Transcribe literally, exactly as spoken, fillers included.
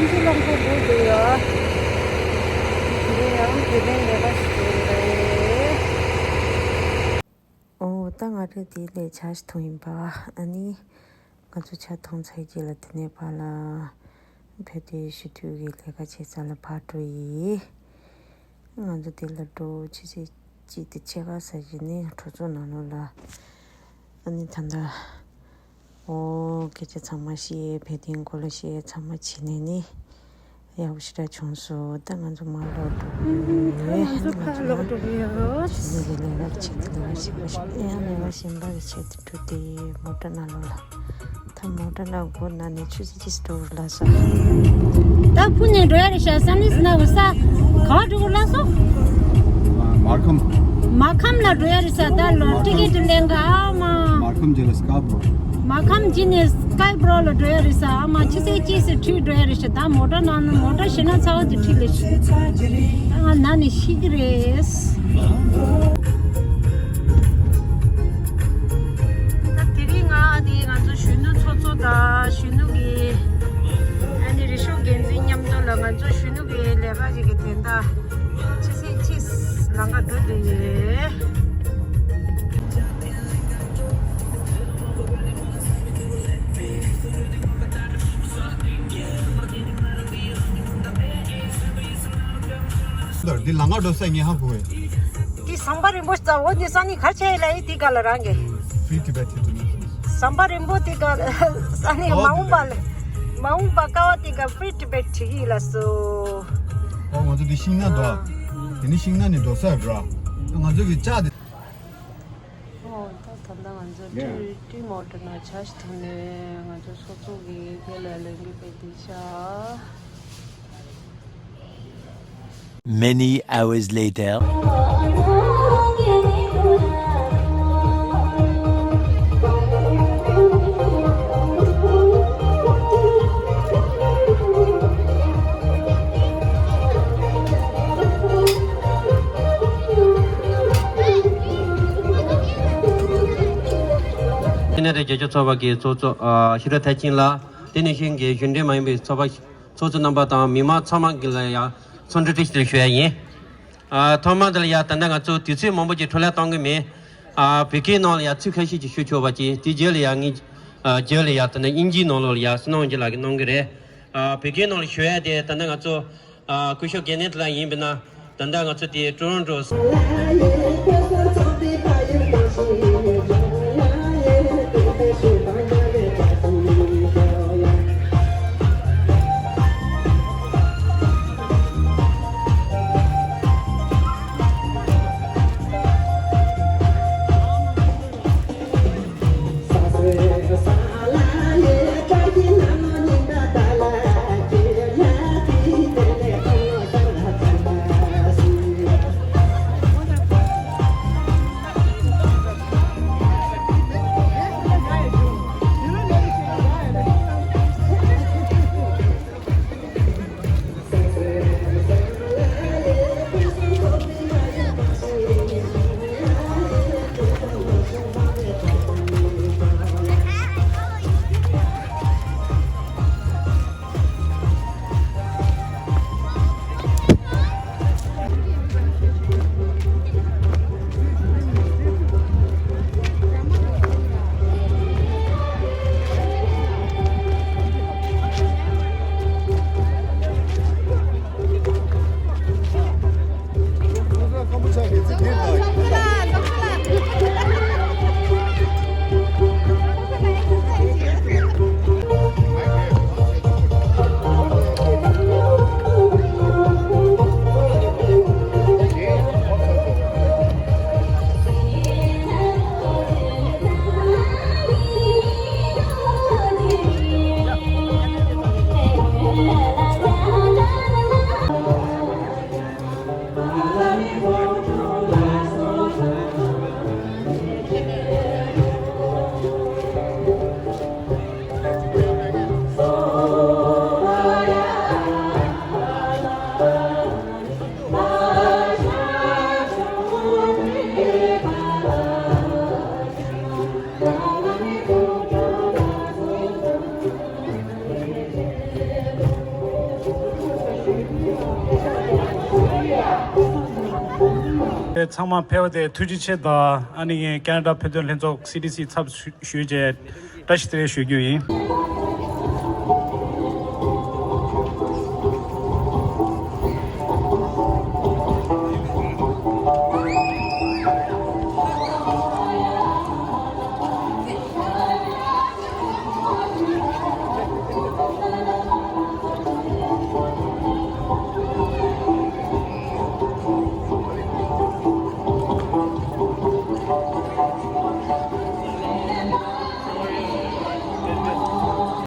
ཅི་རླངས་འཁོར་འགྲོ་འདུག་ཡ། འདི་ཡང་དེ་རིང་ལས་ཀ་ཞིག་འགྲོ་གི་རེད། ཨོ་ད་ང་རེ་དེ་ལས་ཆ་ཞིག་ཐོན་ཡིན་པ། ཨ་ནི་ང་ཚོ་ཆ་ཐོན་ཚར་རྗེས་ལ་དེ་ནས་ཕར་ལ་བོད་དོན་ཞུ་གཏུག་གི་ལས་ཀ་བྱེད་ས་ལ་ཕར་འགྲོ་ཡི། ང་ཚོ་དེ་ལ་འགྲོ་ཆུ་ཚོད་གཅིག་དང་ཕྱེད་ཀ་ཟ་བཞིན་ནས་གྲོས་ཚོགས་ནང་ལོགས་ལ། ཨ་ནི་ད་ལྟ་ཨོ་སྐད་ཆ་ཚང་མ་བཤད། བོད་དོན་སྐོར་ལ་བཤད། ཚང་མ་བྱས་ནས་ནི་ཡག་པོ་ཞེ་དྲག་བྱུང་སོང་། ད་ང་ཚོ་མར་ལོག་འགྲོ་གི་ཡོད། ད་ང་ཚོ་ཕར་ལོག་འགྲོ་གི་ཡོད། ཞི་མི་གི་ལས་ཀ་བྱེད་དུ་ལས་ཀ་བྱེད་པ་ཞིག་ཡང་ལས་ཀ་གཞན་པ་གི་ཆེད་དུ་འགྲོ་དེ་མོ་ཊ་ནང་ལོགས་ལ། ད་མོ་ཊ་ནང་སྒོ་ནང་ནས་ཆུ་ཚོད་གཅིག་འགྲོ་རུ་ལ་སོང་། ད་ཕུ་ནས་འགྲོ་ཡ་རེད་ཤག་ས་ནི་སི་ན་བུ་ས་ག་བ་འགྲོ་གི་ལ་སོང་། མར་ཁམ། མར་ཁམ་ལ་འགྲོ་ཡ་རེད་ཤག་ད་ལོ་ཊི་ཀེ་ཊི་ལེན་ག་ཨ་མ། མར་ཁམ་རྗེས་ལ་སྐའི་བྷོ་རོ། མར་ཁམ་རྗེས་ནས་སྐའི་བྷོ་རོ་ལ་འགྲོ་ཡ་རེད་ཤག་ཨ་མ་ཆུ་ཚོད་གཅིག་ཙམ་ཁྲིད་འགྲོ་ཡ་རེད་ཤག་ད་མོ་ཊ་ནང་ན་མོ་ཊ་ཞེད་སྣང་ཚ་བ་དེ་ཁྲིད་ལས་ཤག་ད་ང་ན་ནས་ཤི་གི་རེད། ད་དེ་རིང་ང་དེ་ང་ཚོ་གཞོན་ནུ་ཚོགས་གཙོ་དང་གཞོན་ནུ་གི་ཨ་ནི་རིག་གཞུང་འགན་འཛིན་མཉམ་དུ་ལ་ང་ཚོ་གཞོན་ནུ་གི་ལས་ཀ་ཅིག་གི་དོན་དག་ཆུ་ཚོད་གཅིག་ལམ་ཁ་འགྲོ་འདོད་ཡོད། འདི་ལམ་ཁ་འགྲོ་ས་ངས་ཧ་གོ་བས། འདི་ཟམ་པ་རིང་པོ་ཞིག་འོ་འདི་ས་ནི་ག་ཆེ་ལ་ཡི་དེ་ག་ལ་རང་གི། Free Tibet International། ཟམ་པ་རིང་པོ་དེ་ག་ས་ནི་མ་འོངས་པ་ལ་མ་འོངས་པ་ཀ་བ་དེ་ག་Free Tibet བྲིས་ཡིན་ལ་སོ། ཨོ་ང་ཚོ་འདི་ཤིང་ནགས་འགྲོ། དེ་ནི་ཤིང་ནགས་ནས་འགྲོ་ས་རེད་ར། ང་ཚོ་གི་ལྕགས་དེ། ཨོ་ད་ད་ལྟ་ང་ཚོ་ཀྲི་ཀྲི་མོ་ཊ་ནང་ཆ་ཞིག་ཐོན་ནས་ང་ཚོ་ཚོགས་གཙོ་གི་ཕེ་ལ་ལེན་གི་པེ་དེ་ཤ། Many hours later. ཨ་ནི་རྒྱལ་སྤྱིའི་ཚོགས་པ་གི་ཚོགས་གཙོ་ཨ་ཤེས་རབ་མཐར་ཕྱིན་ལགས། དེ་ནང་བཞིན་གྱི་གཞུང་འབྲེལ་མ་ཡིན་པའི་ཚོགས་པ་ཚོགས་གཙོ་རྣམ་པ་དང་མི་མང་ཚང་མ་གི་ལ་ཡང་འཚམས་འདྲི་བཀྲ་ཤིས་བདེ་ལེགས་ཞུ་ཡ་ཡིན། ཨ་ཐོག་མ་དེ་ལ་ཡང་ད་ལྟ་ང་ཚོ་དུས་ཚོད་མང་པོ་ཅིག་འཕྲོ་བརླག་གཏོང་གི་མེད། ཨ་བོད་སྐད་ནང་ལ་ཡང་ཚིག་ཁ་ཤས་ཅིག་ཞུ་ཆོག་པ་ཅིག་དེ་རྗེས་ལ་ཡང་ངས་ཨ་རྗེས་ལ་ཡང་ད་ལྟ་དབྱིན་ཇིའི་ནང་ལོགས་ལ་ཡང་སུན་ཧོང་ཇི་ལགས་ཀྱིས་གནང་གི་རེད། ཨ་བོད་སྐད་ནང་ལ་ཞུ་ཡ་དེ་ད་ལྟ་ང་ཚོ་ཨ་སྐུ་ཞབས་གེ་ནེཐ་ལགས་ཡིན་པ་ན་ད་ལྟ་ང་ཚོ་དེ་ཀྲོ་རོན་ཀྲོ། ཚང་མ་ཕེབས་པ་དེ་ཐུགས་རྗེ་ཆེ་དང་། ཨ་ནི་ངས་ཁེ་ན་ཌ་བོད་དོན་ལྷན་ཚོགས་སི་ཌི་སི་ཚབ་ཞུས་བྱས་བཀྲ་ཤིས་བདེ་ལེགས་ཞུ་རྒྱུ་ཡིན།